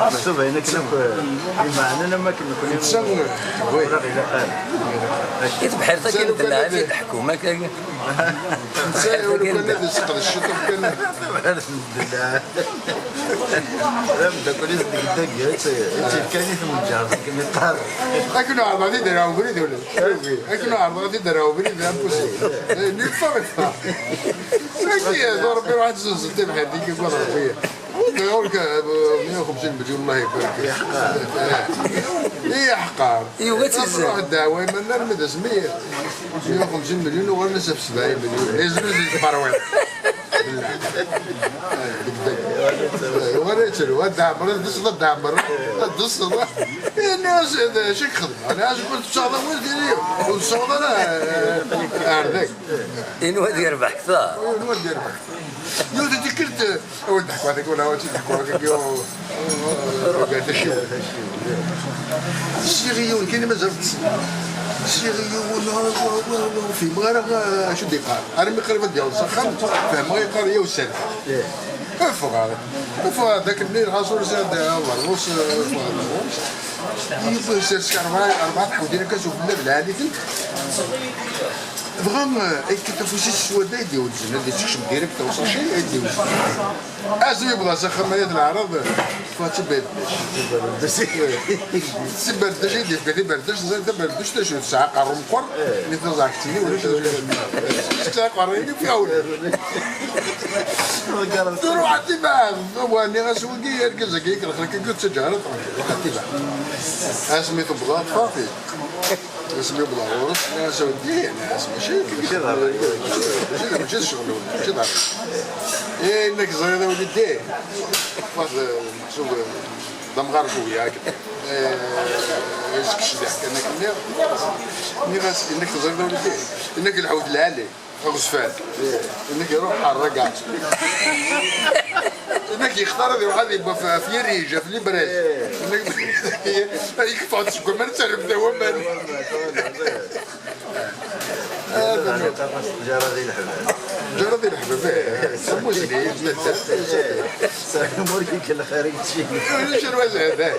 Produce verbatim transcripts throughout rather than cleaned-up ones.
Meḥsub ayen akken akk imeɛnen am akken nekni. Netta, ur aɣ-ilaq ara. I tebḥirt akken d lɛali teḥkum akka. Netta, ur kan ad yesseqdec ciṭuḥ kan. Tebḥirt n ddella. D ameddakel-is deg dagi, i tt-, i tt-yefkan i tmenǧert, akken iqqar. Akken uɛerḍeɣ ad t-id-rreɣ ubrid, ula d akken uɛerḍeɣ ad t-id-rreɣ ubrid, d impossible. Netta iffeɣ, iffeɣ. Akken, d Rebbi, ruḥ ad tezzenzeḍ tibḥirt-ik, deg Rebbi. Ur k-, meyya u xemsin milyun, Allah ibarek. Yeḥqar. I yeḥqar. Yugi ad tt-izzenz. Ruḥ ddeɛwa iman-nni armi d asmi meyya u xemsin milyun uɣalen-as ɣef sebɛin milyun. Yezzenz deg teṛwiṭ. Deg deg. Yuɣal yettru, ad d-ɛemreḍ, ad d-tesseḍ, ad d-ɛemreḍ, ad d-tesseḍ. Ini-as, d acu i k-xedmeɣ? Ani, acu kent tesɛuḍ awal, tili ur tesɛuḍ ara, eh, ar dagi. Inwa ad yerbeḥ kteṛ. Inwa ad yerbeḥ. Yiwet n tikkelt, eh, awi-d ḍeḥku hذاك ولا awi-d ḍeḥku hذاك, يو-، قالت شي. سيغي يون، كاين مازال تصل. سيغي يون، وا، وا، وا، وا، في مغارة، آه، شو دي قال؟ أنا من قريب ديال صخر، فهم غير قال يا وسام. افغى، افغى ذاك الليل، غاسول زاد، آه، مرموس، آه، افغى مرموس. يبغى يسير سكر معايا، أربعة تحودين كاس وفي الليل عادي. Dɣa, eh, akken afus-is s wadda i d-iwezzen, ad d-isekcem direct ɣer uṣaci, i d-iwezzen. Azul yebḍa s axxam, ay at leɛraḍ, ffɣet tiberdac. Tiberdac i d-yefka tiberdac, ẓer taberdact acu tesɛa aqerru meqqer, mi taẓeɛkt-nni ulac acu yecemma. Tesɛa aqerru-nni fi awal. Truḥ ad tibaɛed, wa nniɣ-as wigi, argaz-agi, yekreh-ik, ur ttaǧǧa ara, truḥ ad tibaɛed. Asmi tewweḍ, ṭṭfeɣ-t-id. Asmi wwḍeɣ ɣur-s, nniɣ-as a weddi, nniɣ-as mačči, mačči d ṛṛay, mačči d, mačči d ccɣel-nwen, mačči d ṛṛay. Eh, inna-k ẓriḍ a wlidi, waḥed, meḥsub d amɣar cwiya akka. Eh, yessekcem kan akken nniɣ, nniɣ-as, inna-k ẓriḍ a wlidi, inna-k lḥut lɛali. Aɣezfan. Inek iruḥ ḥerrega. Inek yextar ad iruḥ ad yewwa f-, f yirij, f libres. Inek yekfa-d seg waman, ttarem-d waman. Ǧara di leḥbab. Ǧara di leḥbab, eh. Samusen-iyi, taddart. Samusen-iyi. Samusen-iyi, lxir i yeččin. Ulac arwaz hada.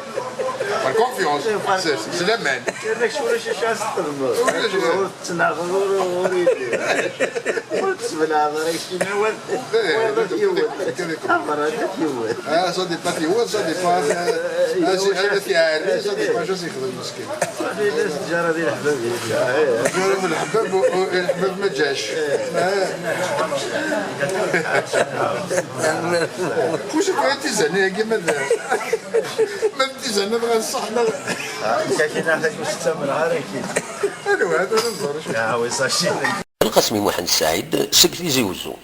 Par confiance, c'est c'est la même. Yerna kečč ulac acu ara s-txedmeḍ. Ulac. Ur tettnaɣeḍ, ur ur yelli. Ur tesseblaɛeḍ ara keččini, wayeḍ ad t-yewwet. Aberrani ad t-yewwet. Ah, ça dépend, ça dépend. Ah, c'est un fier, ça dépend, je sais que le musqué. Ǧǧar-d leḥbab. Ǧǧar-d leḥbab, leḥbab ma ǧǧac. Kuci tura tizani-agi ma d ma d tizani dɣa ṣṣeḥ neɣ. Akka kina ḥaǧa ur tettamneɣ ara kina. Anwa hada ur nẓer acu. Ah, oui, ça, c'est. Lqasmi Muḥend Saɛid seg Tizi Uzzu.